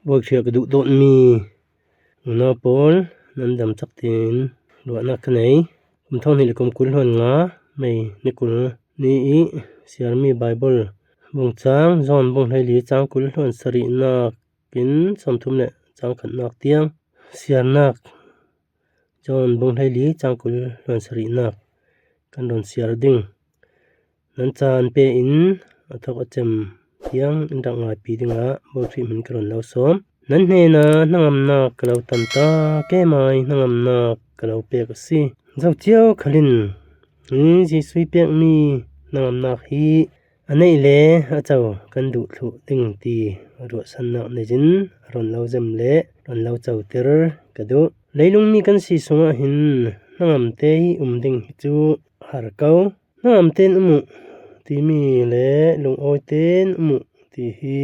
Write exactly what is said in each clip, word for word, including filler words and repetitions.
Buaihriak duh dawt mi unau pawl, nan dam chak tiin ruahnak ka nei. Kum thawng hnih le kum kul hluan nga, May ni kul ni i siarmi Bible bung chang, John bung hleili chang kul hluan sarihnak in sawmthum le chang khatnak tiang siarnak, John bung hleili chang kul hluan sarihnak kan rawn siar ding. Nan chan pe in a thawk a chem tiang in rak ngaipi dingah Buaihriak hmin ka rawn lo sawm. Nan hnena hnangamnak ka lo tan ta, keimai hnangamnak ka lo pek a si. Zotiau khalin hi Jesuh pekmi hnangamnak hi a neih le a cho kan duh thluh ding ti ruahsannak neiin rawn lo zem le rawn lo chotir ka duh. Leilung mi kan si sungah hin hnangamte hi um ding hi chu har ko. Hnangamte in um uh timi le lungawite in um uh ti hi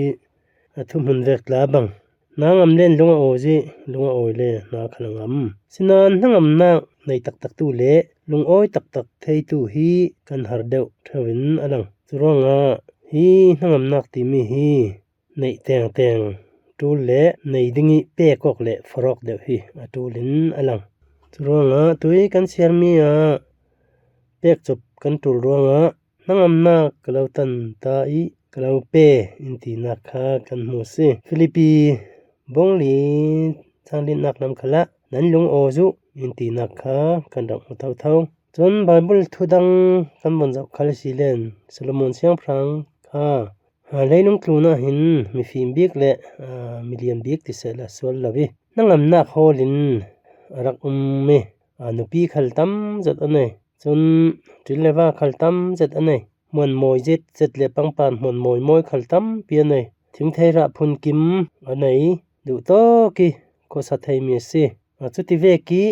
a thuhmun vek tla bang. Hna ngam len lung a aw zih, lung a awi le hna khal a ngam. Sinan hnangamnak nei taktaktu le lungawi taktak theitu hi kan har deuh theuhin a lang. Churuangah hi hnangamnak timi hi neih tengteng ṭul le nei ding i pek awk le forh awk deuh hi a ṭulin a lang. Churuangah tui kan siarmi ah pek chawp kan ṭul ruangah hnangamnak ka lo tan ta i ka lo pe in tinak kha kan hmu si. Philippi bung li chang linak lam khalah nan lung aw zuh in tinak kha kan rak hmu thotho. Chun Bible thu dang kan vun zoh khal si len, Solomon siangpahrang kha, a, leilung tlunah hin mifim bik le, a, milian bik ti sehla sual lo i hnangamnak hawlin a rak um i, a, nupi khal tam zet a nei. Chun ṭil le va khal tam zet a nei. Hmuan mawi zet zet le pangpar hmuan mawi mawi khal tampi a nei. Thingthei rah phun kim a nei. Duhtawk i khawsa thei mi a si. A, chuti vek i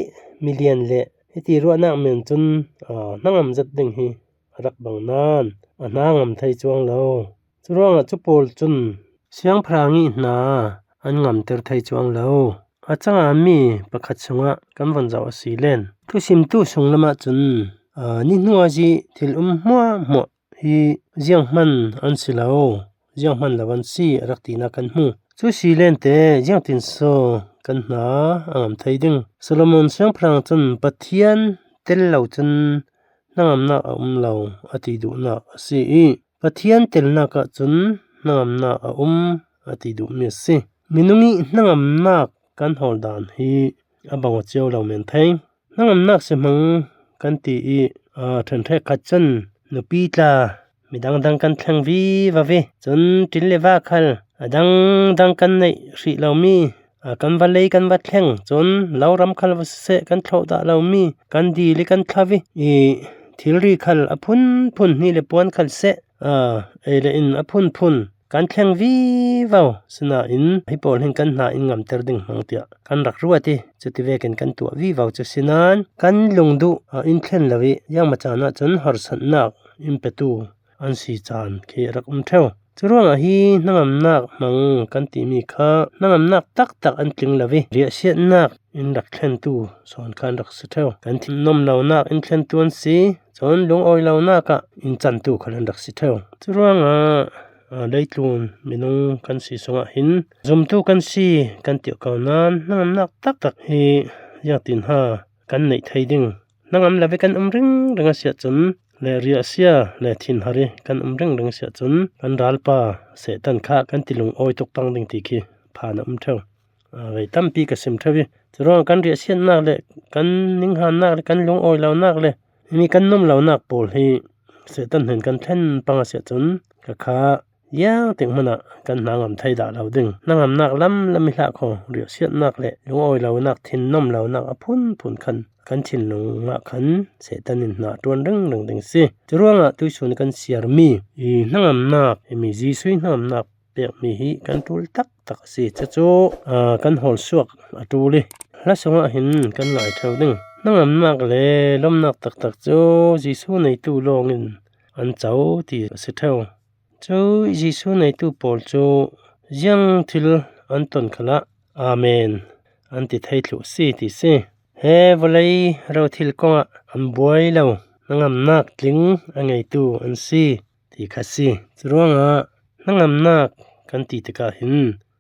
milian le hiti ruahnak men chun, a, hnangam zet ding hi a rak bang nan a hna ngam thei chuang lo. Churuangah chu pawl cun siangpahrang i hna an ngamter thei chuang lo. A changa mi pakhat sungah kan vun zoh a si len. Thusimtu sung lamah cun, a, ni hnuah zih thil um hmuahhmuah hi zianghman an si lo, zianghman lo an si a rak tinak kan hmu. Cu si lente ziangtin saw kan hna a ngam thei ding? Solomon siangpahrang cun Pathian tel lo cun hnangamnak a um lo a ti duhnak a si i, Pathian telnak ah cun hnangamnak a um a ti duhmi a si. Minung i hnangamnak kan hawl dan hi a bang aw cio lo men thei. Hnangamnak si hmang kan ti i, a, ṭhenṭhek khat cun nupi tla midang dang kan thleng vivo i, cun ṭil le va khal a dangdang kan neih hrih lomi, a, kan va lei kan va thleng, cun lo ram khal va siseh kan thlawh dah lomi kan dil i kan thlav i, i thilri khal a phunphun hnih le puan khal seh, a, ei le in a phunphun kan thleng vivo. Sinain hi pawl hin kan hna in ngamter ding hmang tiah kan rak ruat i, cuti vekin kan tuah vivo cu sinan kan lungduh a in thlen lo i, ziangmah caan ahcun harsatnak in petu an si caan khi a rak um ṭheu. Curuangah hi hnangamnak hmang kan timi kha hnangamnak taktak an tling lo i, riahsiatnak in rak thlentu sawn kha an rak si ṭheu. Kan thinnom lonak in thlentu an si, cun lungawi lonak ah in cantu khal an rak si ṭheu. Curuangah, aa, leitlun minung kan si sungah hin zumtu kan si kan ti ko nain hnangamnak taktak hi ziangtin ha kan neih thei ding? Hnangam lo i kan um ringring a si ahcun le riahsia le thinhar i kan um ringring a si ahcun kan ralpa Satan kha kan ti lungawi tuk pang ding ti khi phan a um ṭheu. Aa, vei tampi ka sim ṭheu i curuangah kan riahsiatnak le kan ninghannak le kan lungawi lonak le himi kan nuam lonak pawl hi Satan hnen kan thlen pang a si ahcun ka kha ziangtik hmanah kan hna ngam thei dah lo ding. Hnangamnak lam lam i hlah kho riahsiatnak le lungawi lonak, thinnom lonak a phunphun khan kan thinlung ah khan Satan in hna a ṭuan ringring ding a si. Curuangah tuihsun kan siarmi i hnangamnak, himi Jesuh i hnangamnak pekmi hi kan ṭul taktak a si. Cucu, aa, kan hawlsuak a ṭul i hla sungah hin kan ngai ṭheu ding. Hnangamnak le lawmhnak taktak cu Jesuh neitu lawngin an co ti a si ṭheu. Cu Jesuh neitu pawl cu ziang thil an ton khalah Amen an ti thei thluh a si ti si. He vawlei rothil kongah an buai lo hnangamnak tling a ngeitu an si ti kha si. Curuangah hnangamnak kan ti tikah hin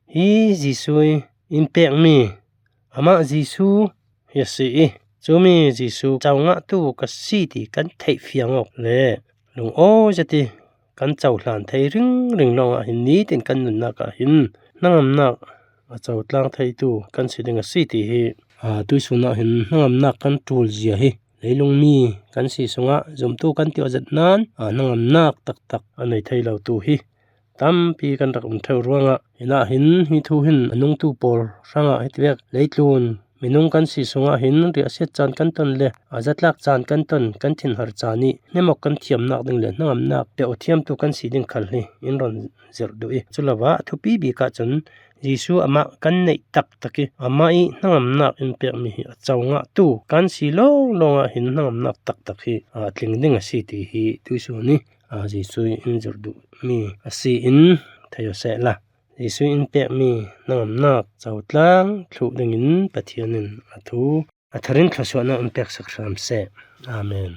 Hi Jesu in pekmi, amah Jesu hi a si i, cumi Jesu caungahtu ka si ti kan theih fiang awk le lungawi zet i kan cohlan thei ringring lawngah hin nitin kan nunnak ah hin hnangamnak a cotlang theitu kan si ding a si ti hi, aa, tuisun ah hin hnangamnak kan ṭul zia hi leilung mi kan si sungah zumtu kan ti aw zet nan, aa, hnangamnak taktak a nei thei lotu hi tampi kan rak um theu ruangah, hinah hin hi thu hin a nungtu pawl hrangah hitivek leitlun minung kan si sungah hin riahsiat caan kan ton le a zatlak caan kan ton, kan thinhar caan i hnemawk kan thiamnak ding le hnangamnak peuh thiamtu kan si ding khal hi in rawn zirh duh i, culo ah thupi bik ah cun Jesu amah kan neih taktak i, amah i hnangamnak in pekmi hi a caungahtu kan si lawnglawng ah hin hnangamnak taktak hi, aa, tling ding a si ti hi tuisun i, aa, Jesu in zirh duhmi a si in thei aw sehla. Jesu in pekmi hnangamnak cotlang thluh dingin Pathian in a thu a tharin thluasuahnak in peksak hram seh. Amen.